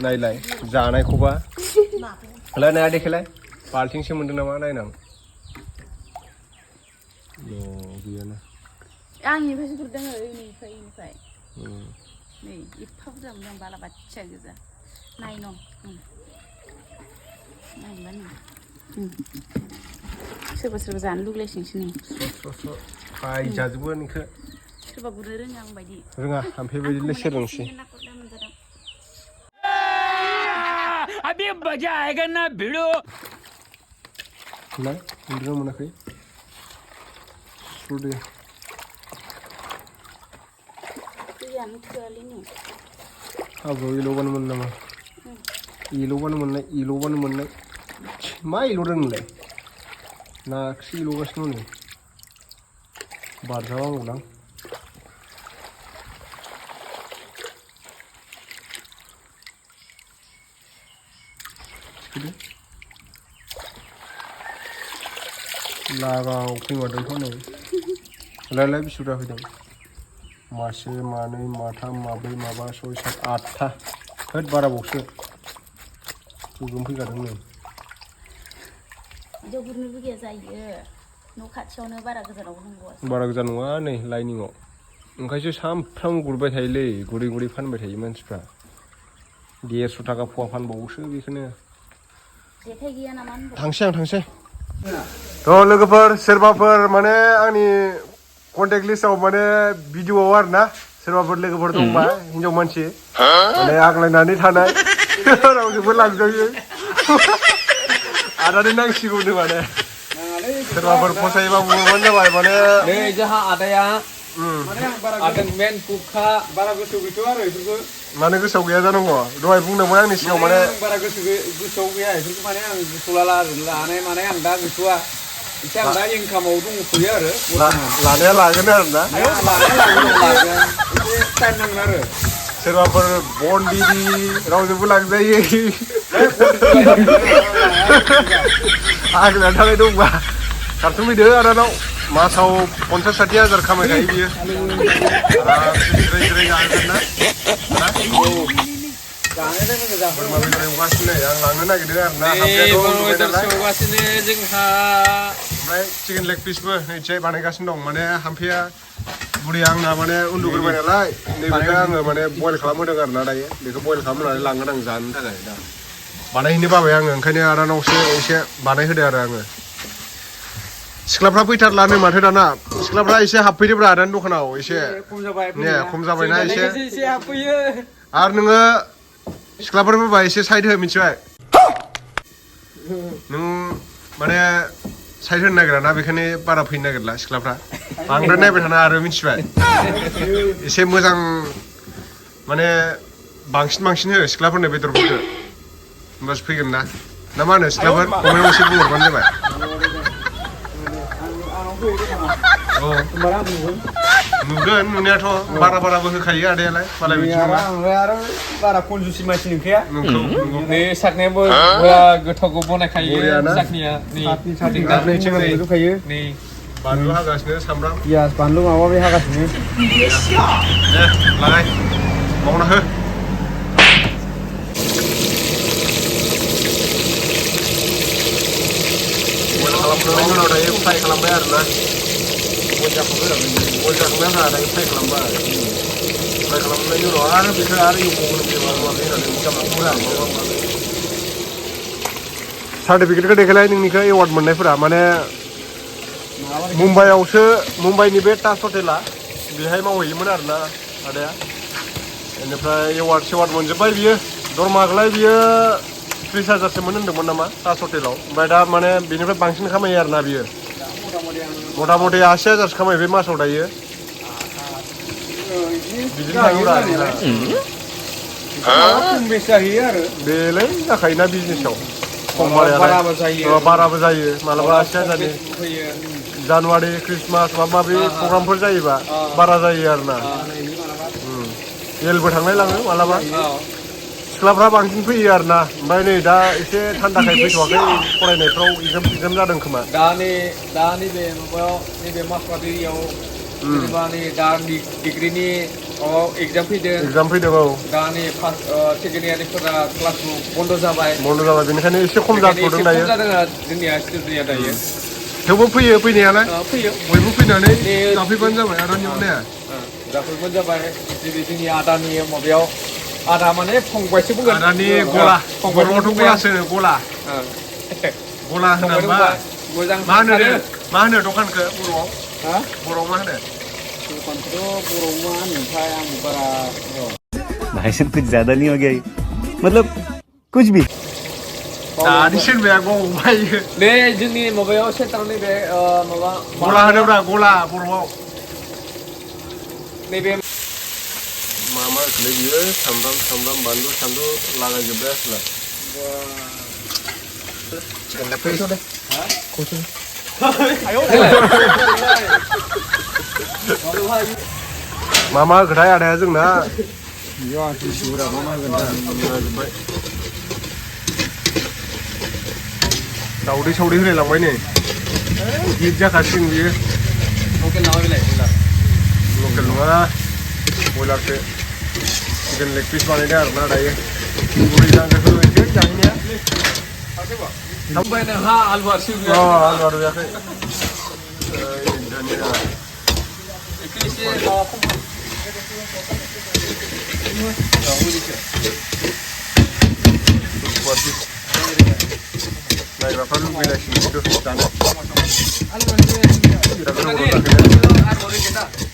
नायलाय जानायखौबा लाय नाया देखायलाय बाल्थिंसो मोनदों नामा नायनां गैयाना आंनिफ्रायसो गुरदों इनिफ्राय नै एफा बुरजा मोनदों बालाबाथिया गोजा नायन नायनोबा नै सोरबा सोरबा जानो लुगैलायसिगोनसो नै फाय जाजोबो नोंखो सोरबा गुरनो रोङा आं बायदि रोङा थाम्फै बायदिनो सोलोंसै अभी मजा आएगा ना भिड़ो लाय उन्दुनो मोनाखै सुदे दैयानो थोआलै नै हाब्रुआव इल'बानो मोनो नामा इल'बानो मोननाय मा इल' रोंलाय नाखि इल'गासिनो नै बारजाबांगौदां लागाव फैमारदोंथ' नै लायलाय बिसुरा फैदों मासे मानै माथाम माब्रै माबा सय सात आठथा होद बाराबावसो गोगोम फैगारदों नै बिदियाव गुरनो लुगैया जायो न' खाथियावनो बारा गोजानाव नांगौ बारा गोजान नङा नै लाइनिङाव ओंखायसो सामफ्रामबो गुरबाय थायोलै गुरै फानबाय थायो मानसिफ्रा 150 थाखा फवा फानबावोसो बेखौनो जेखाइ गैया नामा थांसै थ' लोगोफोर सोरबाफोर माने आंनि कन्टेक्ट लिस्टआव माने भिडिअ'आव आरोना सोरबाफोर लोगोफोर दंबा हिनजाव मानसि माने आग्लायनानै थानाय रावजोंबो लांजायो आदानि नांसिगौनो माने सोरबाफोर फसायोबा बुंबानो जाबाय माने नै जोंहा आदाया आदा मेन कुकखा बारा गोसोआव गैथ'आ आरो बेफोरखौ माने गोसोआव गैया जानांगौ दहाय बुंदोंमोन आंनि सिगाङाव माने बारा गोसोआव गैया बेफोरखौ माने आं गोसोआव लानाय माने आं दा गैथ'आ एसे आं दा इनकामाव दंथ'यो आरो लानाया लागोन आरोना लागोन एसे टाइम नांगोन आरो सोरबाफोर बन बिरि रावजोंबो लांजायो आग्लायनानै थानाय दंबा खारथुमहैदो आदानाव मासाव 50-60 हाजार खामायखायो बियो जिराय जागोन ना बोरमा बेदर एवगासिनो आं लांनो नागिरदों आरोना जोंहा ओमफ्राय चिकेन लेग पिसबो निसय बानायगासिनो दं माने हाम्फेया बुरिया आंना माने उन्दुग्रोबाय नालाय नैबेखौ आङो माने बयल खालामहोदों आरोना दायो बेखौ बयल खालामनानै लांगोन आं जानो थाखाय दा बानायहैनो बाबाय आङो ओंखायनो आदानावसो एसे बानायहोदो आरो आङो सिख्लाफ्रा फैथारलानो माथो दाना सिख्लाफ्रा एसे हाबफैदोब्रा आदानि दखानाव एसे खम जाबायना एसे आरो नोङो सिख्लाफोर फैबा एसे साइड हो मिथिबाय नों माने साइड होनो नागिरा ना बेखायनो बारा फैनो नागिरला सिख्लाफ्रा बांद्राय नायबाय थाना आरो मिथिबाय एसे मोजां माने बांसिन हो सिख्लाफोरनो बेदरफोरखौ होमबासो फैगोन ना मा होनो सिख्लाफोर कमेन्टआव एसे बुंहरबानो जाबाय नुगोन नुनायाथ' बाराबो होखायो आदायालाय मालाय बिदिनो आरो बारा कनजुसि मानसि नंखाया नै साखनायाबो गोथावखौ बनायखायो साखनिया नै बानलु हागासिनो सामब्राम पियास बानलु माबा बे हागासिनो दे लागाय मावना हो खालामखांनायनि उनाव दायो फ्राय खालामबाय आरोना बयल जाखांनायनि उनाव दायो फ्राय खालामबाय फ्राय खालामनायनि उनाव आरो बेखौ आरो एवबावगोन बे माबा माबि होनानै सार्टिफिकेटखौ देखायलाय नोंनिखौ एवार्ड मोननायफोरा माने मुम्बाइनि बे ताज हटेला बेहाय मावहैयोमोन आरोना आदाया बेनिफ्राय एवार्ड मोनजोब्बाय बियो दरमाखौलाय बियो 30,000सो मोन होनदोंमोन नामा ताज हटेलाव ओमफ्राय दा माने बेनिफ्राय बांसिन खामायो आरोना बियो मथा मथि 80,000सो खामायो बे मासाव दायो बिदिनो थाङोब्रा बेलाय जाखायोना बिजनेसाव खम बाराबो जायो मालाबा 80,000नि जानुवारि ख्रिस्टमास माबा माबि प्रग्रामफोर जायोबा बारा जायो आरोना एलबो थांलाय लाङो मालाबा सिख्लाफ्रा बांसिन फैयो आरोना ओमफ्राय नै दा एसे थान्दाखाय फैथ'वाखै फरायनायफ्राव एग्जाम जादों खोमा दा नैबे माबायाव नैबे मासबारियाव जेनेबा नै दा डिग्रिनि एगजाम फैदों एग्जाम फैदों औ दा नै फार्स्ट सेकेन्ड इयारनिफोरा क्लासबो बन्द' जाबाय बन्द' जाबाय बेनिखायनो एसे खम जाथ'दों दायो जादों जोंनिया स्टुडेन्टनिया दायो थेवबो फैयो फैनायालाय फैयो बयबो फैनानै जाफैबानो जाबाय आदानि अननाया जाफैबानो जाबाय जेरै जोंनि आदानि माबायाव आदा माने फंबायसो बुंगोन आदानि गला बर'आवथ' गलासो गला गला होनोबा मोजां मा होनो दखानखौ बर'आव हा बर'आव मा होनो दखानखौथ' बर'आव मा होनोथाय आंबो बारा भाई साहब कुछ ज्यादा नहीं हो गया ये? मतलब कुछ भी दानि सोरबाया गबाय नै जोंनि माबायाव सेन्टाराव नैबे माबा गला होनोब्रा गला बर'आव नैबे मा होखोलै बियो सामब्राम बानलु सानलु लागायजोब्बाय आसोला चिकेन लेग पिस मा होखोथाय आदाया जोंना जोब्बाय दाउदै सावदै होलायलांबाय नै हिट जाखासिगोन बियो लकेल नामा बेलाय लकेल नङा बयलारसो चिकेन लेग पिस बानायदों आरोना दायो बुरै जांगाखौ एसे जाहैनाया थांबाय नोंहा आलु हारसिं आलु आरुयाखै एसे माबा खम नायग्राफ्रा लुबैलायसिगोन खिन्थु जानो आलु हारसिं